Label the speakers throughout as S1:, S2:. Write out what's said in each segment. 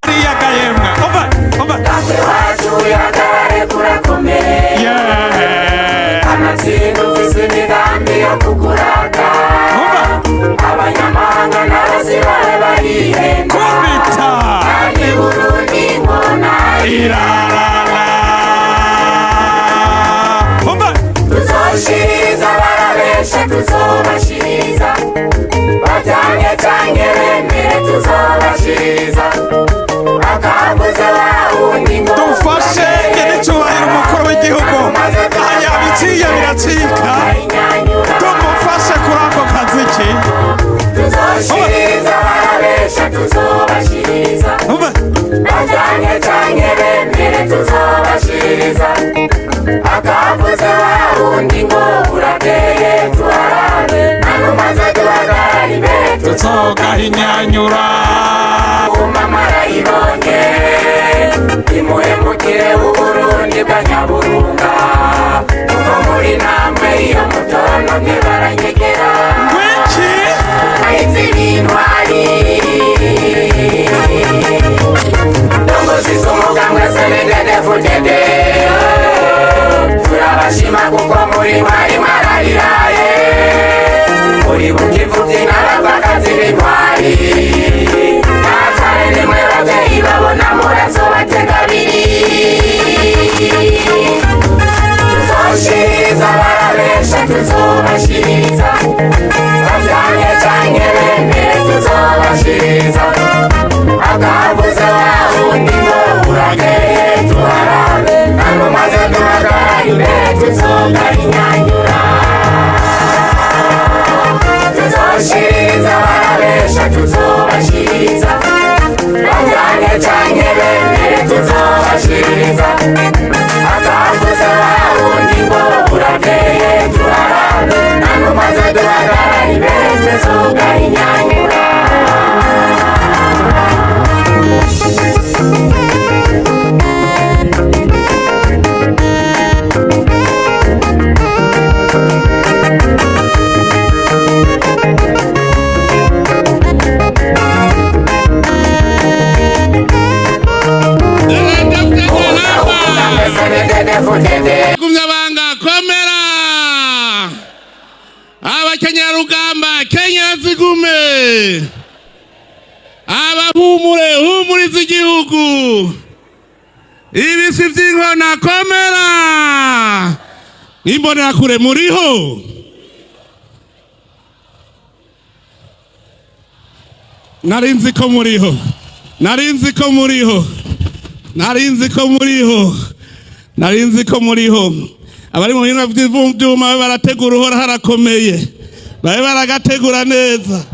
S1: Ariyaga yemwe, umva, umva.
S2: Iwacu wihagarare kurakomeye.
S1: Yeah.
S2: Amatsinda ufise imigambi yo kukurata.
S1: Umva.
S2: Abanyamahanga n'abasibaye barihenda.
S1: Kubita.
S2: Kandi Burundi inkona
S1: irarara. Umva.
S2: Tuzoshiriza barabesha, tuzobashiriza bajyanye canke bemere, tuzobashiriza akavuze wa wundi ngo
S1: Dufashe nyiricyubahiro umukuru w'igihugu, aya biciye biracika, tumufashe kuri ako kazi ki.
S2: Tuzoshiriza barabesha, tuzobashiriza
S1: Umva.
S2: bajyanye canke bemere, tuzobashiriza akavuze wa wundi ngo burakeye tuharabe ntanumaze duhagarara imbere.
S1: Tuzogahinyanyura.
S2: Umama arayibonye, imuhemukire uburundi bwa nyaburunga, kuko muri namwe iyo mutonomye baranyegera.
S1: Wiki.
S2: Ahitse ibintwari ndongozi z'umugambwe senededefudede, turabashima kuko muri ntwari mwarariraye muri bukivuvyi n'abapfakazi b'intwari natware nimwe bavyeyi babona murazobatega abiri. Tuzoshiriza barabesha, tuzobashiriza bajyanye canke bemere, tuzobashiriza akavuze wa wundi ngo burakeye tuharabe ntanumaze duhagarara imbere tuzogahinyanyura. Tuzoshiriza barabesha, tuzobashiriza bajyanye canke bemere, tuzobashiriza akavuze wa wundi ngo burakeye tuharabe ntanumaze duhagarara imbere tuzogahinyanyura.
S3: Gumyabanga komera, abakenyarugamba kenya zigume, abahumure humuriza igihugu, ibisi vy'inkona komera, imbonerakure muriho. Narinzi ko muriho, narinzi ko muriho, narinzi ko muriho, narinzi ko muriho. Abari mu bihinga vy'ivyuma babe barategura, uhora harakomeye, babe baragategura neza.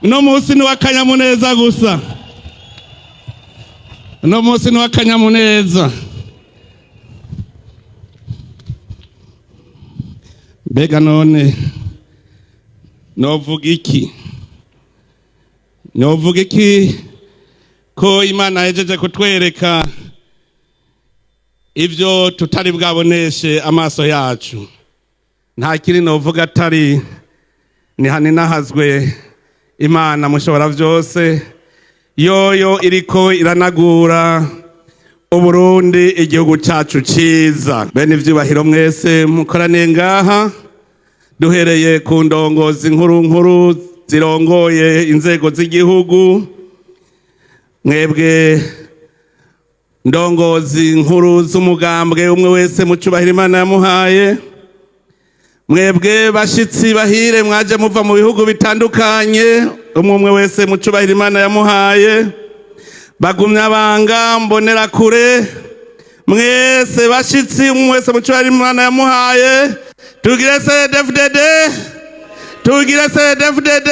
S3: Uno munsi ni w'akanyamuneza gusa, uno munsi ni w'akanyamuneza. Mbega none novuga iki, novuga iki ko Imana yahejeje kutwereka ibyo tutari bwaboneshe amaso yacu? Nta kiri novuga atari nihaninahazwe Imana mushobora byose, yoyo iriko iranagura Uburundi, igihugu cacu ciza. Bene ivyubahiro mwese mukoraniye ngaha, duhereye ku ndongozi nkuru nkuru zirongoye inzego z'igihugu, mwebwe ndongozi nkuru z'umugambwe, umwe wese mu cubahiro Imana yamuhaye, mwebwe bashitsi bahire mwaje muva mu bihugu bitandukanye, umwe umwe wese mu cubahiro Imana yamuhaye, bagumyabanga mbonerakure mwese, bashitsi, umwe wese mu cubahiro Imana yamuhaye, tugire CNDD-FDD, tugire CNDD-FDD.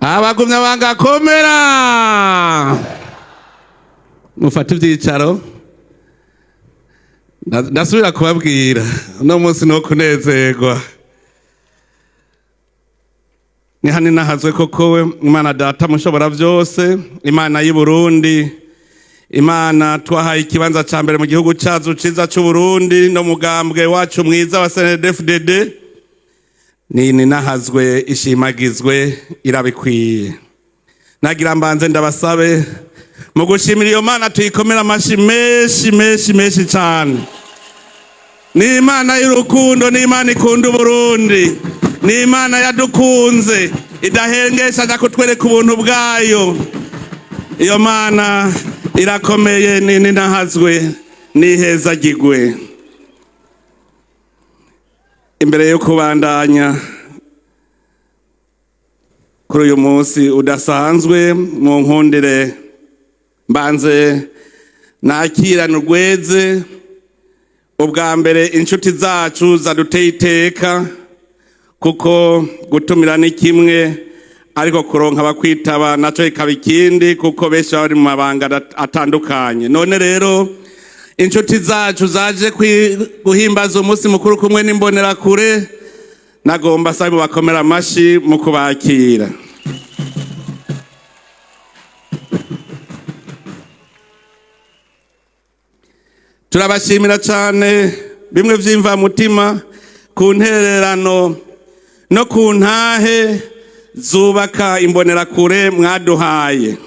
S3: Abagumyabanga komera, mufate ivyicaro. Ndasubira kubabwira, uno munsi ni uwo kunezerwa. Ni haninahazwe koko we Imana Data mushobora byose, Imana y'i Burundi. Imana twahaye ikibanza ca mbere mu gihugu cacu ciza c'Uburundi no mugambwe wacu mwiza wa CNDD-FDD, nini nahazwe ishimagizwe irabikwiye. Nagira mbanze ndabasabe mu gushimira iyo Mana tuyikomera amashi menshi menshi menshi cane. Ni Imana y'urukundo, ni Imana ikunda Uburundi, ni Imana yadukunze idahengesha aja kutwereka ubuntu bwayo. Iyo Mana irakomeye, nini nahazwe nihezagirwe. Imbere yo kubandanya kuri uyu munsi udasanzwe, mu nkundire mbanze nakirana urweze. Ubwa mbere inshuti zacu zaduteye iteka, kuko gutumira ni kimwe ariko kuronka abakwitaba naco ikaba ikindi, kuko benshi baba bari mu mabanga atandukanye. None rero inshuti zacu zaje guhimbaza umunsi mukuru kumwe n'imbonerakure, nagomba sabe bakomera amashi mu kubakira. Turabashimira cyane bimwe vy'imvamutima ku ntererano no ku ntahe zubaka imbonerakure mwaduhaye.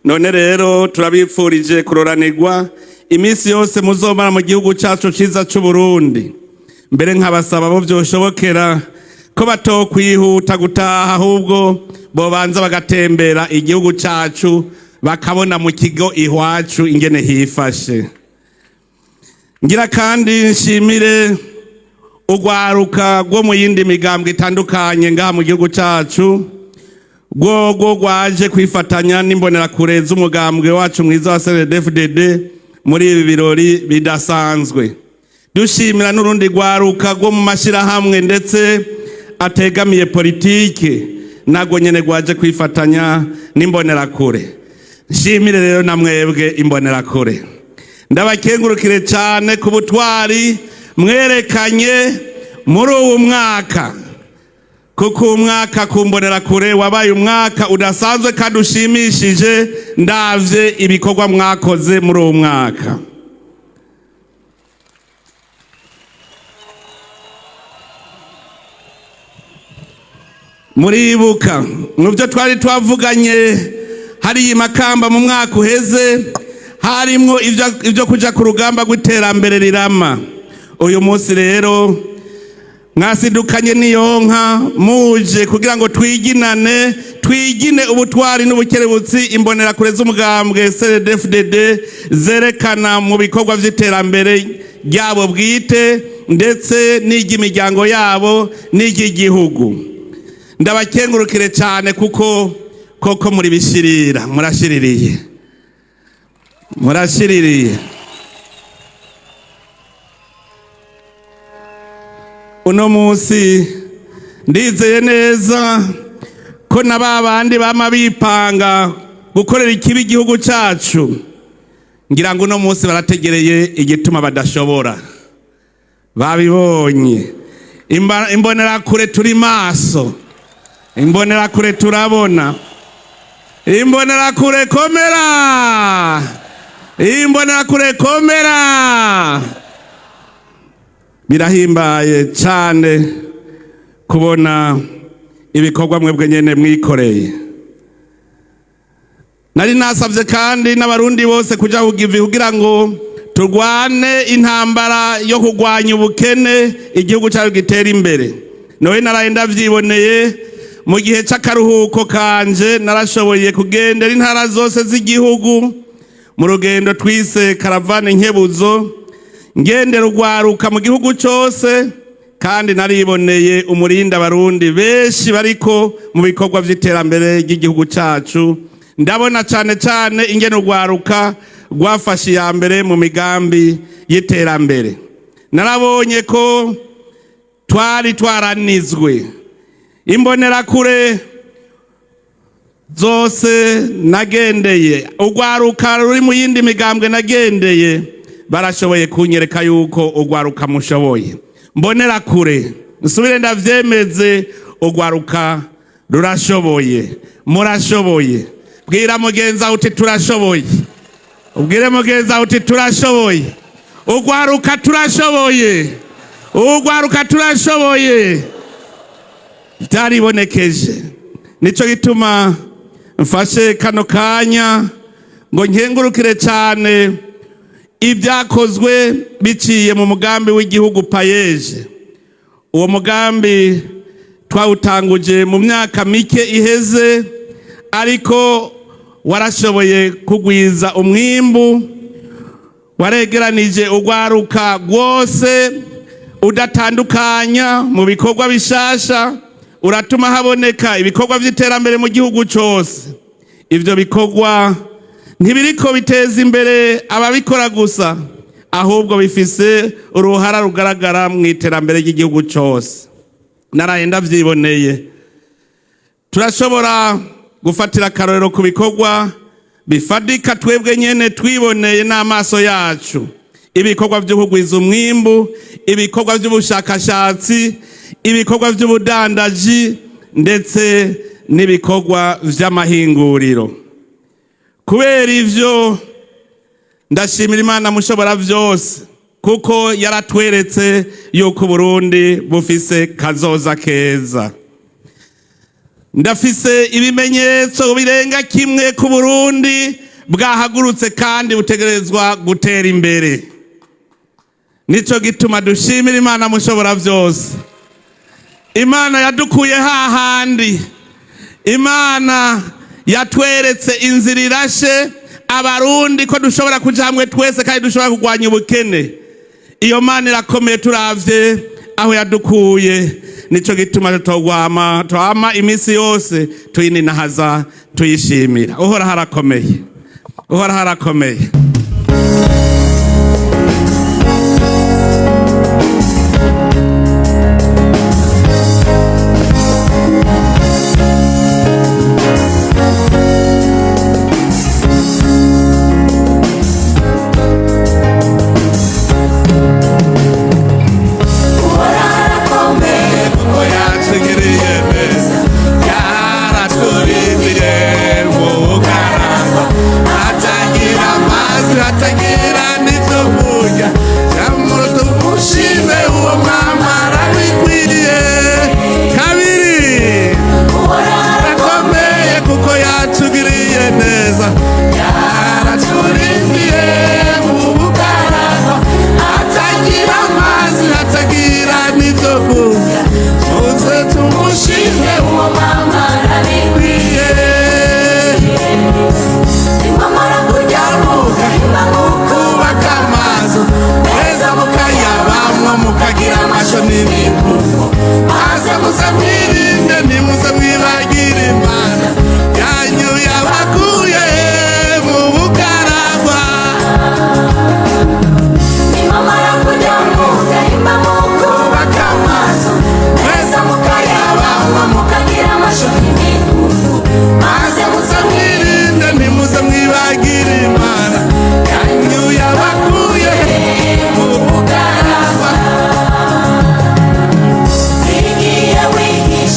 S3: None rero turabipfurije kuroranirwa iminsi yose muzomara mu gihugu cyacu ciza c'Uburundi. Mbere nkabasaba bo vyoshobokera ko batokwihuta gutaha, ahubwo bobanza bagatembera igihugu cacu bakabona mu kigo iwacu ingene hifashe. Ngira kandi nshimire urwaruka rwo mu yindi migambwe itandukanye ngaha mu gihugu cacu, rwo rwaje kwifatanya n'imbonerakure z'umugambwe wacu mwiza wa CNDD-FDD muri ibi birori bidasanzwe. Dushimira n'urundi rwaruka rwo mu mashirahamwe ndetse ategamiye politike, narwo nyene rwaje kwifatanya n'imbonerakure. Nshimire rero na mwebwe imbonerakure, ndabakengurukire cyane ku butwari mwerekanye muri uwu mwaka, kuko umwaka ku mbonerakure wabaye umwaka udasanzwe kandi ushimishije ndavye ibikorwa mwakoze muri uwu mwaka. Muribuka mu byo twari twavuganye hariya Makamba mu mwaka uheze, harimwo ivyo kuja ku rugamba rw'iterambere rirama. Uyu munsi rero mwasidukanye n'iyonka muje kugira ngo twiginane, twigine ubutwari n'ubukerebutsi imbonerakure z'umugambwe CNDD-FDD zerekana mu bikorwa vy'iterambere ryabo bwite ndetse n'iry'imiryango yabo n'iry'igihugu. Ndabakengurukire cyane kuko koko muri bishirira, murashiririye, murashiririye. Uno munsi ndizeye neza ko na ba bandi bama bipanga gukorera ikibi igihugu cacu, ngira ngo uno munsi barategereye igituma badashobora, babibonye. Imbonerakure turi maso, imbonerakure turabona, imbonerakure komera, imbonerakure komera. Birahimbaye cyane kubona ibikorwa mwebwe nyene mwikoreye. Nari nasavye kandi n'abarundi bose kuja kugivi kugira ngo turwane intambara yo kurwanya ubukene, igihugu cyacu gitera imbere. Nowe naraye ndavyiboneye mu gihe c'akaruhuko kanje, narashoboye kugendera intara zose z'igihugu mu rugendo twise karavane nkebuzo, ngendera urwaruka mu gihugu cose, kandi nariboneye umurinda abarundi benshi bariko mu bikorwa vy'iterambere ry'igihugu cacu. Ndabona cane cane ingene urwaruka rwafashe iya mbere mu migambi y'iterambere. Narabonye ko twari twaranizwe. Imbonerakure zose nagendeye, urwaruka ruri mu yindi migambwe nagendeye, barashoboye kunyereka yuko urwaruka mushoboye. Mbonerakure nsubire ndavyemeze, urwaruka rurashoboye, murashoboye. Bwira mugenzi wawe uti turashoboye. Ubwire mugenzi wawe uti turashoboye. Ugwaruka turashoboye, ugwaruka turashoboye. Byaribonekeje. Nico gituma mfashe kano kanya ngo nkengurukire cyane ibyakozwe biciye mu mugambi w'igihugu PAEEJ. Uwo mugambi twawutanguje mu myaka mike iheze, ariko warashoboye kugwiza umwimbu, waregeranije ugwaruka rwose udatandukanya mu bikorwa bishasha, uratuma haboneka ibikorwa by'iterambere mu gihugu cyose. Ivyo bikorwa ntibiriko biteza imbere ababikora gusa, ahubwo bifise uruhara rugaragara mu iterambere ry'igihugu cyose. Naraye ndavyiboneye. Turashobora gufatira akarorero ku bikorwa bifadika twebwe nyene twiboneye n'amaso yacu: ibikorwa byo kugwiza umwimbu, ibikorwa by'ubushakashatsi, ibikorwa by'ubudandaji, ndetse n'ibikorwa vy'amahinguriro. Kubera ivyo, ndashimira Imana mushobora vyose, kuko yaratweretse yuko Burundi bufise kazoza keza. Ndafise ibimenyetso birenga kimwe ku Burundi bwahagurutse kandi butegerezwa gutera imbere. Nico gituma dushimira Imana mushobora vyose, Imana yadukuye hahandi, Imana yatweretse inzira irashe Abarundi ko dushobora kuja hamwe twese kandi dushobora kurwanya ubukene. Iyo Mana irakomeye turavye aho yadukuye. Nico gituma tutogwama, twama iminsi yose tuyininahaza, tuyishimira. Uhoraho arakomeye, Uhoraho arakomeye. Kuko yatugiriye neza, yaraturindiye mu bugaragwa, atagira amazi, atagira n'ibyo kurya. Jambo tumushime, uwo mwama arabikwiriye. Kabiri, arakomeye kuko yatugiriye neza, yaraturindiye mu bugaragwa, atagira amazi, atagira n'ibyo kurya. Tuze tumushime, uwo
S2: Mama arabikwiye. Nimamara kurya mugahimba,
S3: Kubaka amazu meza mukayabamwo, mukagira amasho n'imivugo, maze muze mwirinde, ntimuze mwibagire Imana yanyu yabakuye mu bugaragwa.
S2: Nimamara kurya mugahimba,
S3: Kubaka amazu meza
S2: mukayabamwo, mukagira amasho n'imivugo,
S3: maze muze mwirinde, ntimuze mwibagire Imana yanyu yabakuye mu bugaragwa.
S2: Igiye wigisha.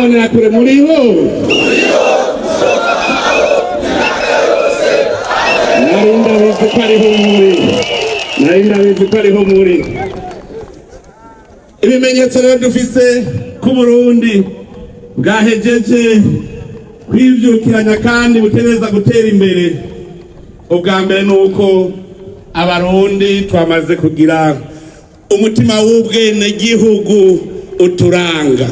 S3: Mbonerakure muriho? Nari ndabizi ko ariho muri, nari ndabizi ko ariho muri. Ibimenyetso rero dufise ku Burundi bwahejeje kwivyukiranya kandi butegereza gutera imbere, ubwa mbere ni uko Abarundi twamaze kugira umutima w'ubwenegihugu uturanga.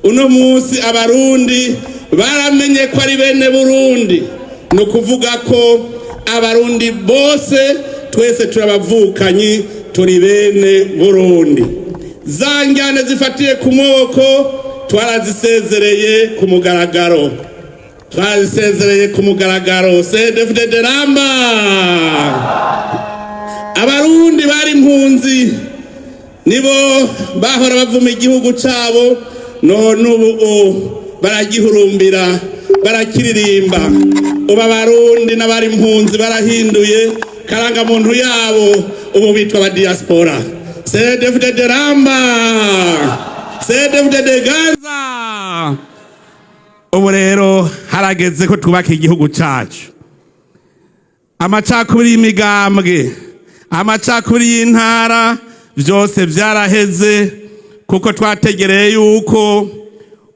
S3: Uno munsi Abarundi baramenye ko ari bene Burundi, ni ukuvuga ko Abarundi bose twese turabavukanyi, turi bene Burundi. Za njyane zifatiye ku moko twarazisezereye ku mugaragaro, twarazisezereye ku mugaragaro. CNDD-FDD ramba! Abarundi bari impunzi nibo bahora bavuma igihugu cabo, none ubu baragihurumbira, barakiririmba. Ubu Abarundi n'abari impunzi barahinduye karangamuntu yabo, ubu bitwa aba diaspora. CNDD-FDD ramba! CNDD-FDD ganza! Ubu rero harageze ko twubaka igihugu cacu. Amacakubiri y'imigambwe, amacakubiri y'intara, vyose vyaraheze, kuko twategereye yuko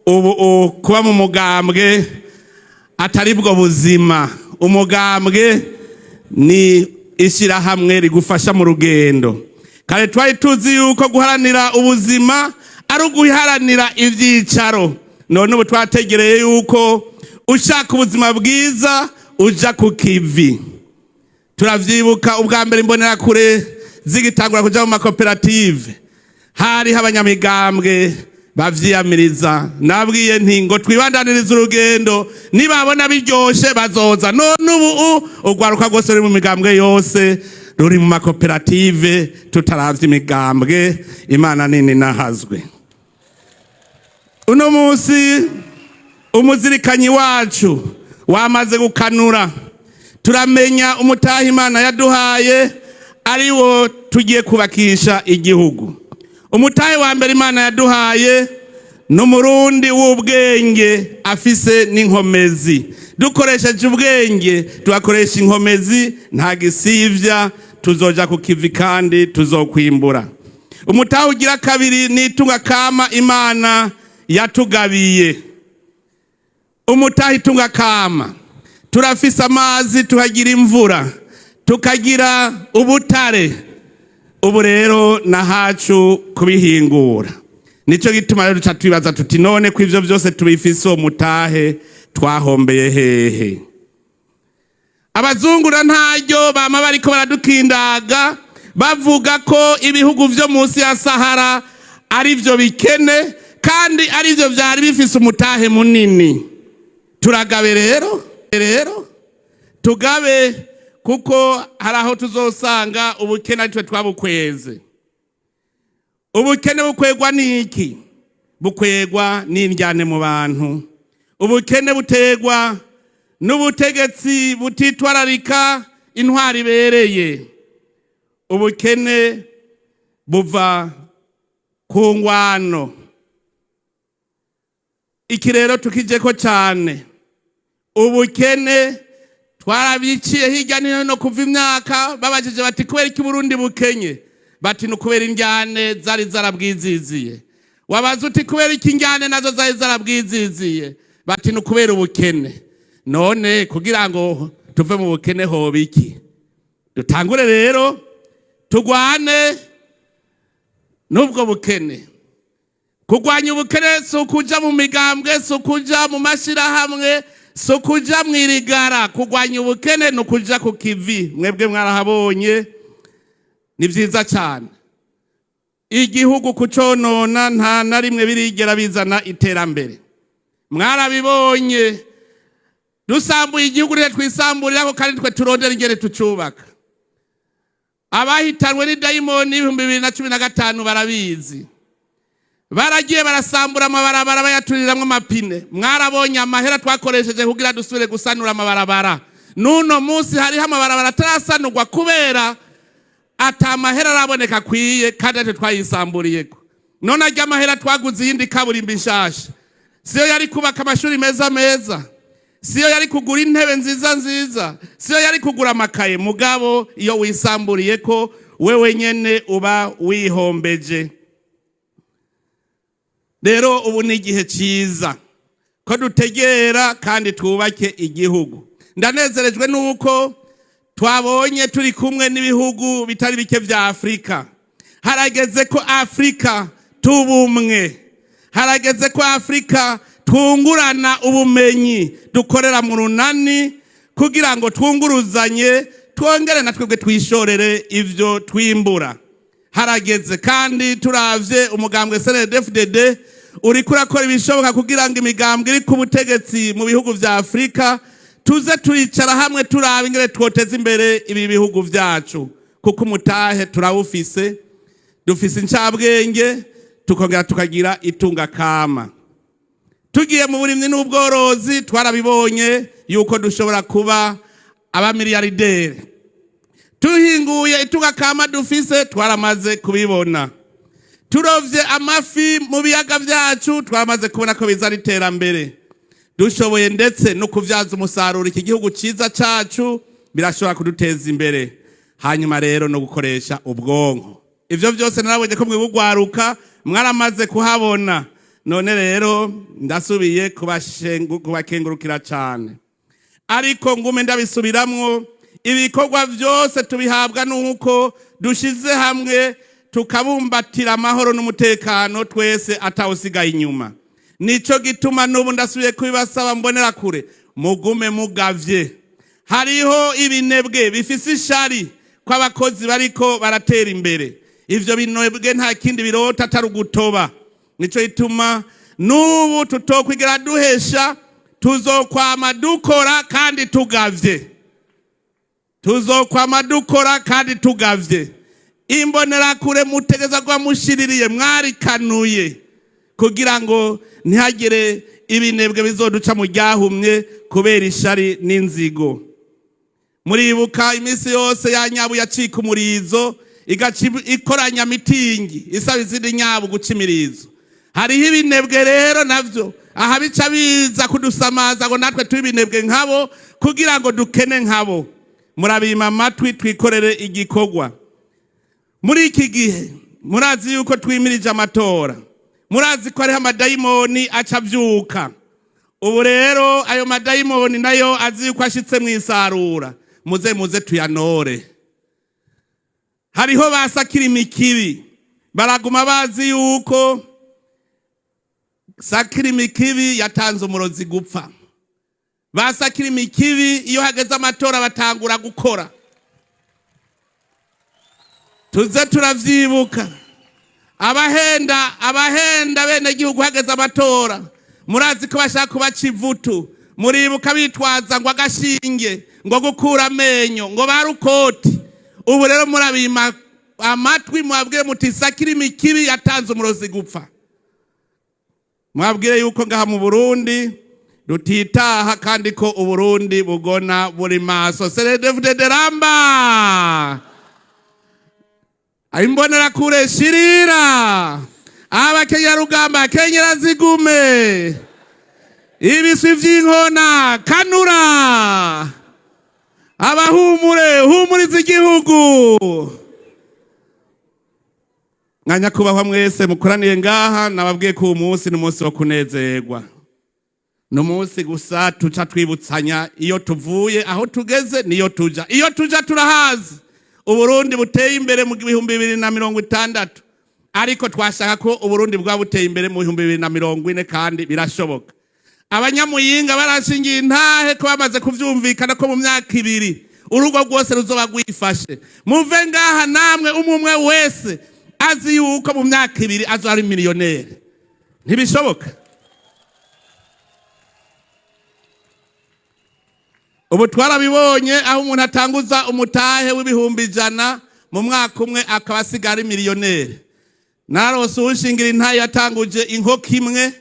S3: ubu kuba mu mugambwe atari bwo buzima. Umugambwe ni ishyirahamwe rigufasha mu rugendo. Kare twari tuzi yuko guharanira ubuzima ari uguharanira ivyicaro, none ubu twategereye yuko ushaka ubuzima bwiza uja ku kivi. Turavyibuka ubwa mbere Imbonerakure zigitangura kuja mu makoperative, hariho abanyamigambwe bavyiyamiriza. Nabwiye nti ngo twibandanirize urugendo, nibabona biryoshe bazoza. None ubu urwaruka rwose ruri mu migambwe yose ruri mu makoperative, tutaravye imigambwe. Imana nini nahazwe. Uno munsi umuzirikanyi wacu wamaze gukanura, turamenya umutaha Imana yaduhaye ari wo tugiye kubakisha igihugu. Umutahe wa mbere Imana yaduhaye ni Umurundi w'ubwenge afise n'inkomezi. Dukoresheje ubwenge, tugakoresha inkomezi, nta gisivya, tuzoja ku kivi kandi tuzokwimbura. Umutahe ugira kabiri ni itunga kama Imana yatugabiye. Umutahe itunga kama, turafise amazi, tukagira imvura, tukagira ubutare. Ubu rero nahacu kubihingura. Nico gituma rero duca twibaza tuti: none ko ivyo vyose tubifise, uwo mutahe twahombeye hehe? Abazungura ntaryo bama bariko baradukindaga, bavuga ko ibihugu vyo munsi ya Sahara ari vyo bikene kandi ari vyo vyari bifise umutahe munini. Turagabe rero, tugabe, kuko hari aho tuzosanga ubukene ari twe twabukweze. Ubukene bukwegwa n'iki? Bukwegwa n'indyane mu bantu. Ubukene butegwa n'ubutegetsi butitwararika intwari ibereye. Ubukene buva ku ngwano. Iki rero tukijeko cyane. Ubukene twarabiciye hirya no hino kuva imyaka. Babajije bati: kubera iki Burundi bukenye? Bati: ni ukubera indyane zari zarabwiziziye. Wabaza uti: kubera iki indyane nazo zari zarabwiziziye? Bati: ni ukubera ubukene. None kugira ngo tuve mu bukene hoba iki? Dutangure rero tugwane n'ubwo bukene. Kurwanya ubukene si ukuja mu migambwe, si ukuja mu mashyirahamwe, si ukuja mu irigara. Kurwanya ubukene ni ukuja ku kivi. Mwebwe mwarahabonye, ni vyiza cyane. Igihugu kuconona nta na rimwe birigera bizana iterambere. Mwarabibonye, dusambuye igihugu rero twisamburirako, kandi twe turondera ingene tucubaka. Abahitanwe n'idayimoni 2015 barabizi, baragiye barasambura amabarabara, bayaturiramwo amapine. Mwarabonye amahera twakoresheje kugira dusubire gusanura amabarabara. N'uno munsi hariho amabarabara atarasanurwa kubera ata mahera araboneka akwiye, kandi atwe twayisamburiyeko. None arya amahera twaguze iyindi kaburimbo nshasha. Siyo yari kubaka amashuri meza meza, siyo yari kugura intebe nziza nziza, siyo yari kugura amakaye. Mugabo iyo wisamburiye ko wewe nyene uba wihombeje. Rero ubu ni igihe cyiza ko dutegera kandi twubake igihugu. Ndanezerejwe nuko twabonye turi kumwe n'ibihugu bitari bike vya Afurika. Harageze ko Afurika tubumwe, harageze ko Afurika twungurana ubumenyi, dukorera mu runani kugira ngo twunguruzanye, twongere na twebwe twishorere ivyo twimbura. Harageze kandi turavye umugambwe CNDD-FDD uriko urakora ibishoboka kugira ngo imigambwe iri ku butegetsi mu bihugu vya Afurika tuze turicara hamwe, turaba ingene twoteza imbere ibi bihugu vyacu, kuko umutahe turawufise, dufise incabwenge, tukongera tukagira itunga kama. Tugiye mu burimyi n'ubworozi, twarabibonye yuko dushobora kuba abamiliyarderi. Tuhinguye itunga kama dufise, twaramaze kubibona. Turovye amafi mu biyaga vyacu, twaramaze kubona ko bizana iterambere. Dushoboye ndetse no kuvyaza umusaruro iki gihugu ciza cacu, birashobora kuduteza imbere. Hanyuma rero no gukoresha ubwonko, ivyo vyose narabonye ko mwibugwaruka mwaramaze kuhabona. None rero ndasubiye kubakengurukira cane, ariko ngume ndabisubiramwo: ibikorwa vyose tubihabwa nuko dushize hamwe, tukabumbatira amahoro n'umutekano twese, atawusigaye inyuma. Nico gituma n'ubu ndasubiye kubibasaba mbonera kure: mugume mugavye. Hariho ibinebwe bifise ishari ko abakozi bariko baratera imbere. Ivyo binebwe nta kindi birota atari ugutoba. Nico gituma n'ubu tutokwigera duhesha, tuzokwama dukora kandi tugavye, tuzokwama dukora kandi tugavye. Imbonerakure mutegeza kuba mushiririye, mwarikanuye, kugira ngo ntihagire ibinebwe bizoduca mu ryahumye kubera ishari n'inzigo. Muribuka iminsi yose ya nyabu yacika umurizo, igaca ikoranya mitingi isaba izindi nyabu guca imirizo. Hariho ibinebwe rero navyo aha bica biza kudusamaza ngo natwe tube ibinebwe nkabo kugira ngo dukene nkabo. Murabima amatwi, twikorere igikorwa. Muri iki gihe murazi yuko twimirije amatora, murazi ko hariho amadayimoni aca avyuka. Ubu rero ayo madayimoni nayo azi yuko ashitse mw'isarura. Muze muze tuyanore. Hariho basakira imikibi, baraguma bazi yuko sakira imikibi yatanze umurozi gupfa. Basakira imikibi, iyo hageze amatora batangura gukora. Tuze turavyibuka, abahenda abahenda bene gihugu hageze amatora, murazi ko bashaka kubaca ivutu. Muribuka bitwaza ngo agashinge, ngo gukura amenyo, ngo barukoti. Ubu rero murabima amatwi, mwabwire muti sakira imikibi yatanze umurozi gupfa. Mwabwire yuko ngaha mu Burundi rutitaha, kandi ko Uburundi bugona buri maso. CNDD-FDD ramba! Imbonerakure shirira! Abakenyarugamba kenyera zigume! Ibiswi vy'inkona kanura! Abahumure humuriza igihugu! Mwanyakubahwa mwese mukoraniye ngaha, nababwiye ko uyu munsi ni umunsi wo kunezerwa. Ni umunsi gusa tuca twibutsanya iyo tuvuye, aho tugeze, niyo tuja. Iyo tuja turahazi: Uburundi buteye imbere mu 2060. Ariko twashaka ko Uburundi bwaba buteye imbere mu 2040, kandi birashoboka. Abanyamuyinga barashingiye intahe ko bamaze kuvyumvikana ko mu myaka 2 urugo rwose ruzoba rwifashe. Muve ngaha namwe umwe umwe wese azi yuko mu myaka 2 azoba ari miliyoneri. Ntibishoboka? Ubu twarabibonye aho umuntu atanguza umutahe w'100,000, mu mwaka umwe akaba asigaye ari miliyoneri. Narose uwushingira intahe yatanguje inkoko imwe,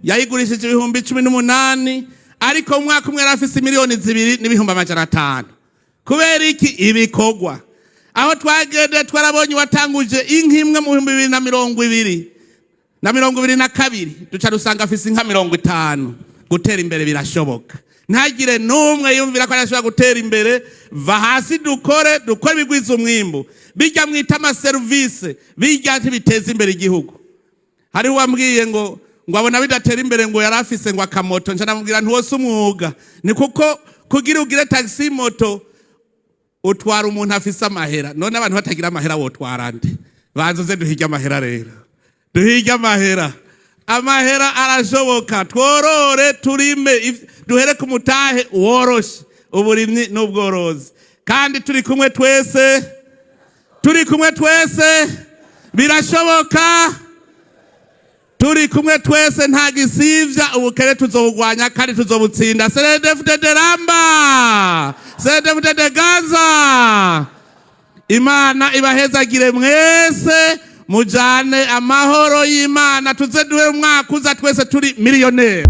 S3: yayigurishije 18,000, ariko mu mwaka umwe yari afise 2,500,000. Kubera iki? Ibikorwa. Aho twagende twarabonye uwatanguje inka imwe mu 2020. na 22 duca dusanga afise inka 50. Gutera imbere birashoboka, ntagire n'umwe yumvira ko arashobora gutera imbere. Va hasi, dukore, dukore ibigwiza umwimbu. Bijya mwita amaserivisi, bijya ntibiteza imbere igihugu. Hariho uwambwiye ngo abona bidatera imbere, ngo yari afise ngo akamoto. Nca ndamubwira ntiwose umwuga ni kuko kugira ugire taxi moto utwara umuntu afise amahera. None abantu batagira amahera wotwara nde? Banza uze duhige amahera rero, duhige amahera. Amahera arashoboka. Tworore, turime, duhere ku mutahe woroshe, uburimyi n'ubworozi. Kandi turi kumwe twese, turi kumwe twese birashoboka. Turi kumwe twese, nta gisivya. Ubukene tuzobugwanya kandi tuzobutsinda. CNDD-FDD ramba! CNDD-FDD ganza! Imana ibahezagire mwese, mujane amahoro y'Imana. Tuze duhe umwaka uza twese turi miliyoneri.